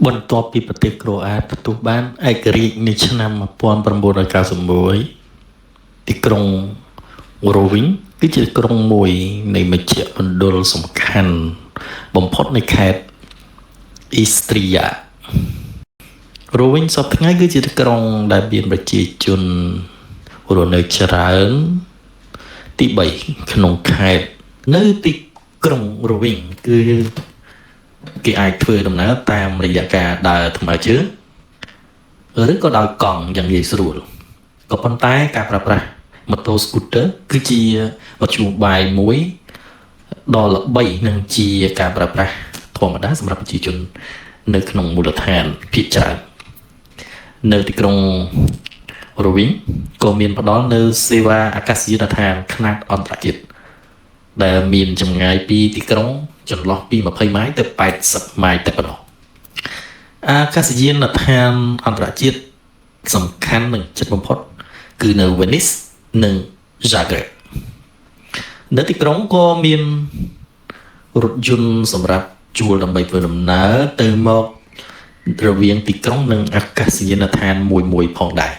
បន្ទាប់ពីប្រទេសក្រូអាតទទួលបានឯករាជ្យនៅឆ្នាំ1991ទីក្រុងរ៉ូវីងគឺជាក្រុងមួយនៃមជ្ឈមណ្ឌលសំខាន់បំផុតនៃខេត្តអ៊ីស្ទ្រីយ៉ារ៉ូវីងសព្វថ្ងៃគឺជាទីក្រុងដែលមានប្រជាជនរស់នៅច្រើនទី3ក្នុងខេត្តនៅទីក្រុងរ៉ូវីងគឺគេអាចធ្វើដំណើរតាមរយៈការដើរថ្មើរជើងឬក៏ដោយកង់យ៉ាងងាយស្រួលក៏ប៉ុន្តែការប្រើប្រាស់ម៉ូតូ scooter គឺជាមធ្យោបាយមួយដ៏ល្បីនិងជាការប្រើប្រាស់ធម្មតាសម្រាប់ប្រជាជននៅក្នុងមូលដ្ឋានភាគច្រើននៅទីក្រុងរ៉ូវីងក៏មានផ្ដល់នៅសេវាអាកាសយានដ្ឋានខ្នាតអន្តរជាតិដែលមានចម្ងាយពីទីក្រុងចន្លោះពី20ម៉ាយទៅ80ម៉ាយតែប៉ុណ្ណោះអាកាសយានដ្ឋានអន្តរជាតិសំខាន់និងជិតបំផុតគឺនៅ Venice និង Zagreb នៅទីក្រុងក៏មានរថយន្តសម្រាប់ជួលដើម្បីធ្វើដំណើរទៅមករវាងទីក្រុងនិងអាកាសយានដ្ឋានមួយមួយផងដែរ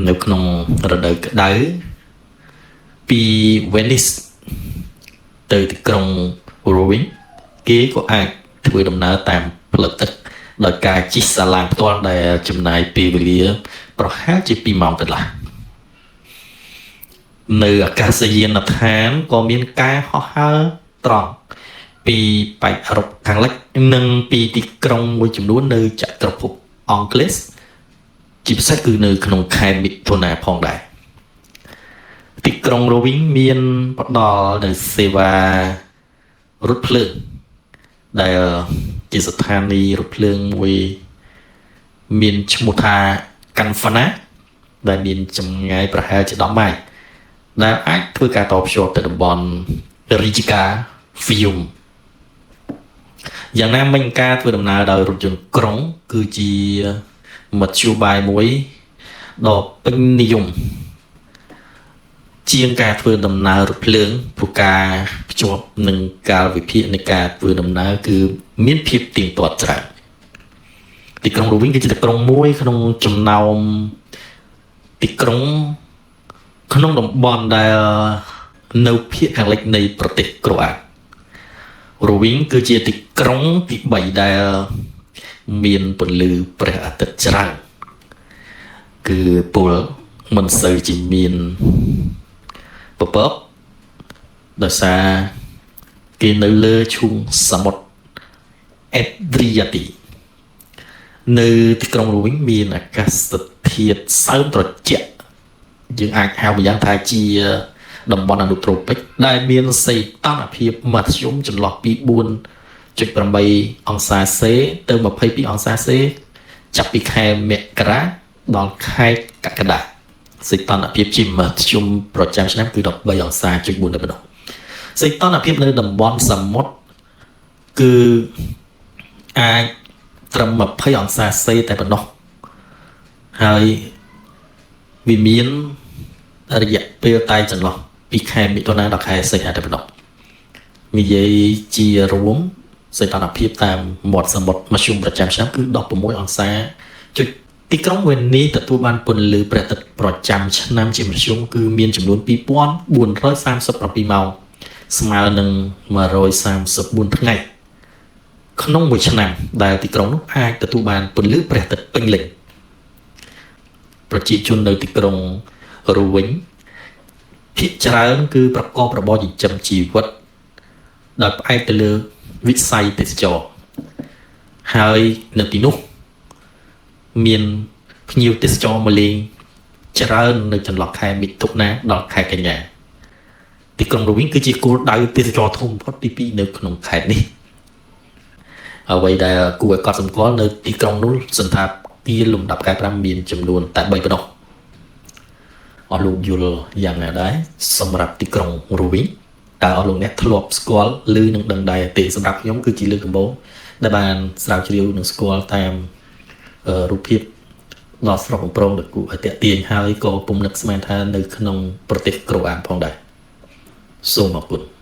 នៅក្នុងរដូវក្តៅពី Venice ទៅទីក្រុង Rovinj គេក៏អាចធ្វើដំណើរតាមផ្លូវទឹកដោយការជិះសាឡាងផ្ទាល់ដែលចំណាយពេលវេលាប្រហែលជា2ម៉ោងកន្លះនៅអាកាសយានដ្ឋានក៏មានការហោះហើរត្រង់ពីប៉ែកអឺរ៉ុបខាងលិចនិងពីទីក្រុងមួយចំនួននៅចក្រភពអង់គ្លេសជាពិសេសគឺនៅក្នុងខែមិថុនាផងដែរទីក្រុងរ៉ូវីងមានផ្ដល់នូវសេវារថភ្លើងដែលជាស្ថានីយ៍រថភ្លើងមួយមានឈ្មោះថាកាន់ហ្វាណាដែលមានចម្ងាយប្រហែលជា10ម៉ាយដែលអាចធ្វើការតភ្ជាប់ទៅតំបន់រីជីកាហ្វីយុំយ៉ាងណាមិញការធ្វើដំណើរដោយរថយន្តក្រុងគឺជាមធ្យោបាយមួយដ៏ពេញនិយមជាងការធ្វើដំណើររថភ្លើងព្រោះការភ្ជាប់និងកាលវិភាគនៃការធ្វើដំណើរគឺមានភាពទៀងទាត់ច្រើនទីក្រុងរ៉ូវីងគឺជាទីក្រុងមួយក្នុងចំណោមទីក្រុងក្នុងតំបន់ដែលនៅភាគខាងលិចនៃប្រទេសក្រូអាតរ៉ូវីងគឺជាទីក្រុងទី3ដែលមានពន្លឺព្រះអាទិត្យច្រើនគឺពលមិនសូវជាមានពពកដោយសារគេនៅលើឈូងសមុទ្រអេឌ្រីយ៉ាទីនៅទីក្រុងរ៉ូវីងមានអាកាសធាតុសើមត្រជាក់យើងអាចហៅម្យ៉ាងថាជាតំបន់អនុត្រូពិកដែលមានសីតុណ្ហភាពមធ្យមចន្លោះពី4.8អង្សាសេទៅ22អង្សាសេចាប់ពីខែមករាដល់ខែកក្កដាសីតុណ្ហភាពជាមធ្យមប្រចាំឆ្នាំគឺ13អង្សាចុច4តែប៉ុណ្ណោះសីតុណ្ហភាពនៅតំបន់សមុទ្រគឺអាចត្រឹម20អង្សាសេតែប៉ុណ្ណោះហើយវាមានរយៈពេលតែចន្លោះពីខែមិថុនាដល់ខែសីហាតែប៉ុណ្ណោះនិយាយជារួមសីតុណ្ហភាពតាមមាត់សមុទ្រមធ្យមប្រចាំឆ្នាំគឺ16អង្សាចុចទីក្រុងវេនីទទួលបានពន្លឺព្រះអាទិត្យប្រចាំឆ្នាំជាមធ្យមគឺមានចំនួន2437ម៉ោងស្មើនឹង134ថ្ងៃក្នុងមួយឆ្នាំដែលទីក្រុងនោះអាចទទួលបានពន្លឺព្រះអាទិត្យពេញលេញប្រជាជននៅទីក្រុងរ៉ូវិញភាគច្រើនគឺប្រកបរបរចិញ្ចឹមជីវិតដោយផ្អែកទៅលើវិស័យទេសចរណ៍ហើយនៅទីនោះមានភ្ញៀវទេសចរមកលេងច្រើននៅចន្លោះខែមិថុនាដល់ខែកញ្ញាទីក្រុងរ៉ូវីងគឺជាគោលដៅទេសចរធំបំផុតទី2នៅក្នុងខេត្តនេះអ្វីដែលគួរឲ្យកត់សម្គាល់នៅទីក្រុងនោះសន្តាគារលំដាប់ផ្កាយ5មានចំនួនតែ3ប៉ុណ្ណោះអស់លោកយល់យ៉ាងណាដែរសម្រាប់ទីក្រុងរ៉ូវីងតើអស់លោកអ្នកធ្លាប់ស្គាល់ឬនឹងដឹងដែរទេសម្រាប់ខ្ញុំគឺជាលើកដំបូងដែលបានស្រាវជ្រាវនិងស្គាល់តាមរូបភាពដ៏ស្រស់បំព្រងដ៏គួរឲ្យទាក់ទាញហើយក៏ពុំនឹកស្មានថានៅក្នុងប្រទេសក្រូអាតផងដែរសូមអរគុណ។